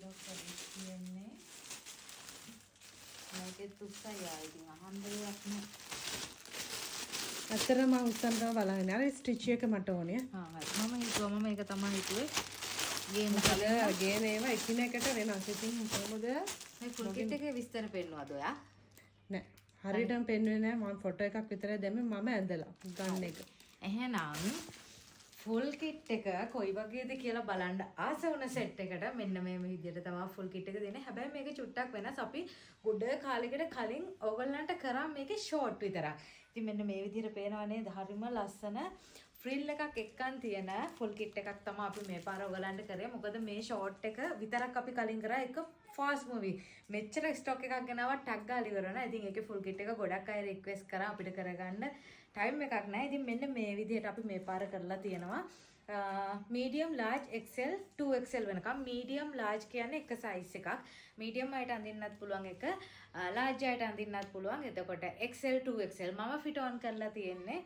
ටිකක් වැඩි තියෙන්නේ. මේකෙත් උස්සයි ආ, ඉතින් අහන්න දෙයක් නෑ. ඇත්තටම මම උස්සන්න තමයි බලන්නේ. අර ස්ටිච් එක මට ඕනේ. හා හරි. මම හිතුවා, මම ඒක තමයි හිතුවේ. ගේන්න මොකද කලින්. ගේන ඒවා එකිනෙකට වෙනස්. ඉතින් කොහොමද? මේ ෆුල් කිට් එකේ විස්තර පෙන්නුවද ඔයා? නෑ. හරියටම පෙන්නුවේ නෑ. මම ෆොටෝ එකක් විතරයි දැම්මේ මම ඇඳලා ගන්න එක. එහෙනම් ෆුල් කිට් එක කොයි වගේද කියලා බලන්න ආස වුණ සෙට් එකට මෙන්න මේ විදිහට තමයි ෆුල් කිට් එක දෙන්නේ. හැබැයි මේක චුට්ටක් වෙනස්. අපි ගොඩ කාලෙකට කලින් ඕගොල්ලන්ට කරා මේකේ ෂෝට් විතරක්. ඉතින් මෙන්න මේ විදිහට පේනවා නේද? හරිම ලස්සන ෆ්‍රිල් එකක් එක්කන් තියෙන ෆුල් කිට් එකක් තමයි අපි මේ පාර ඔයගලන්ට කරේ. මොකද මේ ෂෝට් එක විතරක් අපි කලින් කරා, එක ෆාස්ට් මූවි. මෙච්චර ස්ටොක් එකක් ගෙනාවා, ටක් ගාලා ඉවර වුණා. ඉතින් ඒකේ ෆුල් කිට් එක ගොඩක් අය රික්වෙස්ට් කරා, අපිට කරගන්න ටයිම් එකක් නැහැ. ඉතින් මෙන්න මේ විදිහට අපි මේ පාර කරලා තියෙනවා. මීඩියම්, ලාර්ජ්, XL, 2XL වෙනකම්. මීඩියම් ලාර්ජ් කියන්නේ එක සයිස් එකක්. මීඩියම් අයට අඳින්නත් පුළුවන් එක, ලාර්ජ් අයට අඳින්නත් පුළුවන්. එතකොට XL, 2XL මම ෆිට් ඔන් කරලා තියෙන්නේ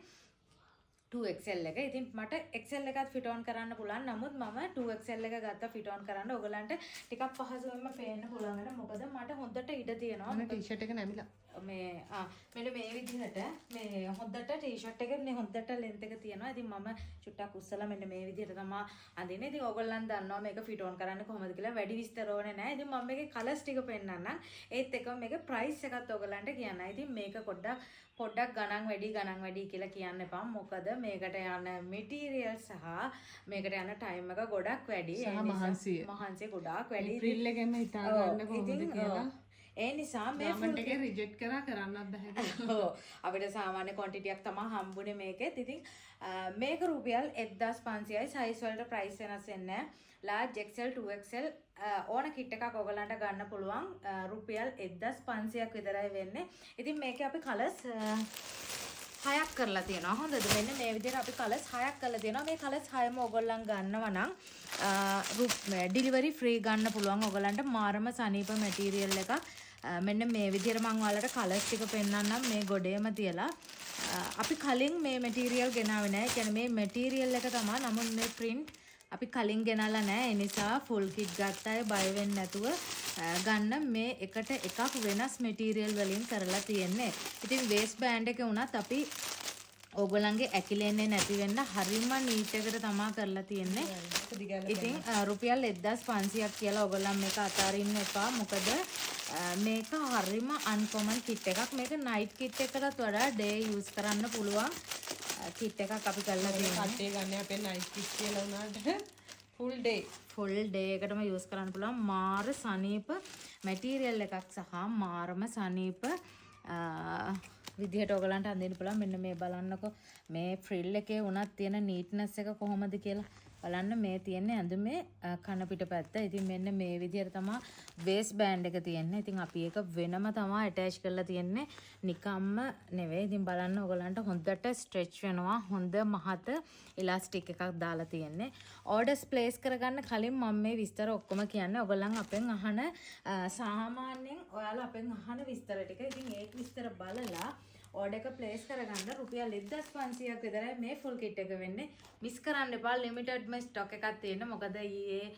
2XL එක. ඉතින් මට XL එකත් ෆිට් ඔන් කරන්න පුළුවන්. නමුත් මම 2XL එක ගත්තා ෆිට් ඔන් කරන්න. ඔයගලන්ට ටිකක් පහසුවෙන්ම පේන්න පුළුවන් වෙන. මොකද මට හොඳට ඉඩ තියෙනවා. මම ටී-ෂර්ට් එක නැමිලා. මේ ආ මෙන්න මේ විදිහට මේ හොඳට ටී-ෂර්ට් එක මේ හොඳට ලෙන්ත් එක තියෙනවා. ඉතින් මම චුට්ටක් උස්සලා මෙන්න මේ විදිහට තමයි අඳින්නේ. ඉතින් ඔයගොල්ලන් දන්නවා මේක ෆිට් ඔන් කරන්න කොහොමද කියලා. වැඩි විස්තර ඕනේ නැහැ. ඉතින් මම මේකේ කලර්ස් ටික පෙන්නන්නම්. ඒත් එක්කම මේකේ ප්‍රයිස් එකත් ඔයගොල්ලන්ට කියන්න. ඉතින් මේක පොඩ්ඩක් පොඩ්ඩක් ගණන් වැඩි, ගණන් වැඩි කියලා කියන්න එපා. මොකද මේකට යන මෙටීරියල් සහ මේකට යන ටයිම් එක ගොඩක් වැඩි. සහ ඒ නිසා මහන්සිය. මහන්සිය ගොඩාක් වැඩි. ෆ්‍රිල් එකෙන්ම හිතා ගන්න කොහොමද ඉතින්, කියලා. ඔව්. ඒ නිසා මේ ගාමන්ට් එකේ රිජෙක්ට් කරා, කරන්නත් බැහැ කියලා. ඔව්, අපිට සාමාන්‍ය ක්වොන්ටිටියක් තමයි හම්බුනේ මේකෙත්. ඉතින් මේක රුපියල් 1500යි. සයිස් වලට ප්‍රයිස් වෙනස් වෙන්නේ නැහැ. ලාර්ජ්, XL, 2XL ඕන කිට් එකක් ඔයගලන්ට ගන්න පුළුවන්. රුපියල් 1500ක් විතරයි වෙන්නේ. ඉතින් මේකේ අපි කලර්ස් හයක් කරලා තියෙනවා. හොඳද? මෙන්න මේ විදිහට අපි කලර්ස් හයක් කරලා තියෙනවා. මේ කලර්ස් හයම ඔයගොල්ලන් ගන්නවා නම් ඩිලිවරි ෆ්‍රී ගන්න පුළුවන් ඔයගලන්ට. මාරම සනීප මැටීරියල් එකක්. මෙන්න මේ විදිහට මම ඔයාලට කලර්ස් ටික පෙන්නන්නම් මේ ගොඩේම තියලා. අපි කලින් මේ මැටීරියල් ගෙනාවේ නෑ. ඒ කියන්නේ මේ මැටීරියල් එක තමයි. නමුත් මේ ප්‍රින්ට් අපි කලින් ගෙනල්ලා නෑ. ඒ නිසා ෆුල් කිට් ගත්ත අය බය වෙන්නේ නැතුව ගන්න. මේ එකට එකක් වෙනස් මැටීරියල් වලින් කරලා තියෙන්නේ. ඉතින් වේස්ට් බෑන්ඩ් එක වුණත් අපි ඕගොල්ලන්ගේ ඇකිලෙන්නේ නැති වෙන්න හරිම නීට් එකට තමා කරලා තියෙන්නේ. ඉතින් රුපියල් 1500ක් කියලා ඔයගොල්ලන් මේක අතාරින්න එපා. මොකද මේක හරිම අන්කොමන් කිට් එකක්. මේක නයිට් කිට් එකටත් වඩා ඩේ යූස් කරන්න පුළුවන් කිට් එකක් අපි කරලා තියෙනවා. කට්ටිය ගන්න අපේ නයිට් කිට් කියලා වුණාට ෆුල් ඩේ. ෆුල් ඩේ එකටම යූස් කරන්න පුළුවන් මාර සනීප මැටීරියල් එකක් සහ මාරම සනීප විදිහට ඔයගලන්ට අඳින්න පුළුවන්. මෙන්න මේ බලන්නකෝ, මේ ෆ්‍රිල් එකේ වුණත් තියෙන නීට්නස් එක කොහොමද කියලා බලන්න. මේ තියෙන්නේ ඇඳුමේ කන පිට පැත්ත. ඉතින් මෙන්න මේ විදිහට තමයි වේස්ට් බෑන්ඩ් එක තියෙන්නේ. ඉතින් අපි ඒක වෙනම තමයි ඇටච් කරලා තියෙන්නේ. නිකම්ම නෙවෙයි. ඉතින් බලන්න, ඔයගලන්ට හොඳට ස්ට්‍රෙච් වෙනවා. හොඳ මහත ඉලාස්ටික් එකක් දාලා තියෙන්නේ. ඕඩර්ස් ප්ලේස් කරගන්න කලින් මම මේ විස්තර ඔක්කොම කියන්නේ. ඔයගලන් අපෙන් අහන සාමාන්‍යයෙන් ඔයාලා අපෙන් අහන විස්තර ටික. ඉතින් ඒ විස්තර බලලා ඕඩර් එක ප්ලේස් කරගන්න. රුපියල් 1500ක් විතරයි මේ ෆුල් කිට් එක වෙන්නේ. මිස් කරන්න එපා. ලිමිටඩ්ම ස්ටොක් එකක් තියෙන. මොකද ඊයේ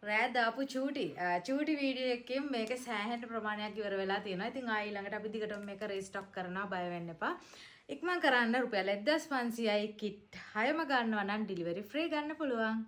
රෑ දාපු චූටි චූටි වීඩියෝ එකකින් මේක සෑහෙන ප්‍රමාණයක් ඉවර වෙලා තියෙනවා. ඉතින් ආයි ඊළඟට අපි දිගටම මේක රීස්ටොක් කරනවා, බය වෙන්න එපා. ඉක්මන් කරන්න, රුපියල් 1500යි. කිට් හයම ගන්නවා නම් ඩෙලිවරි ෆ්‍රී ගන්න පුළුවන්.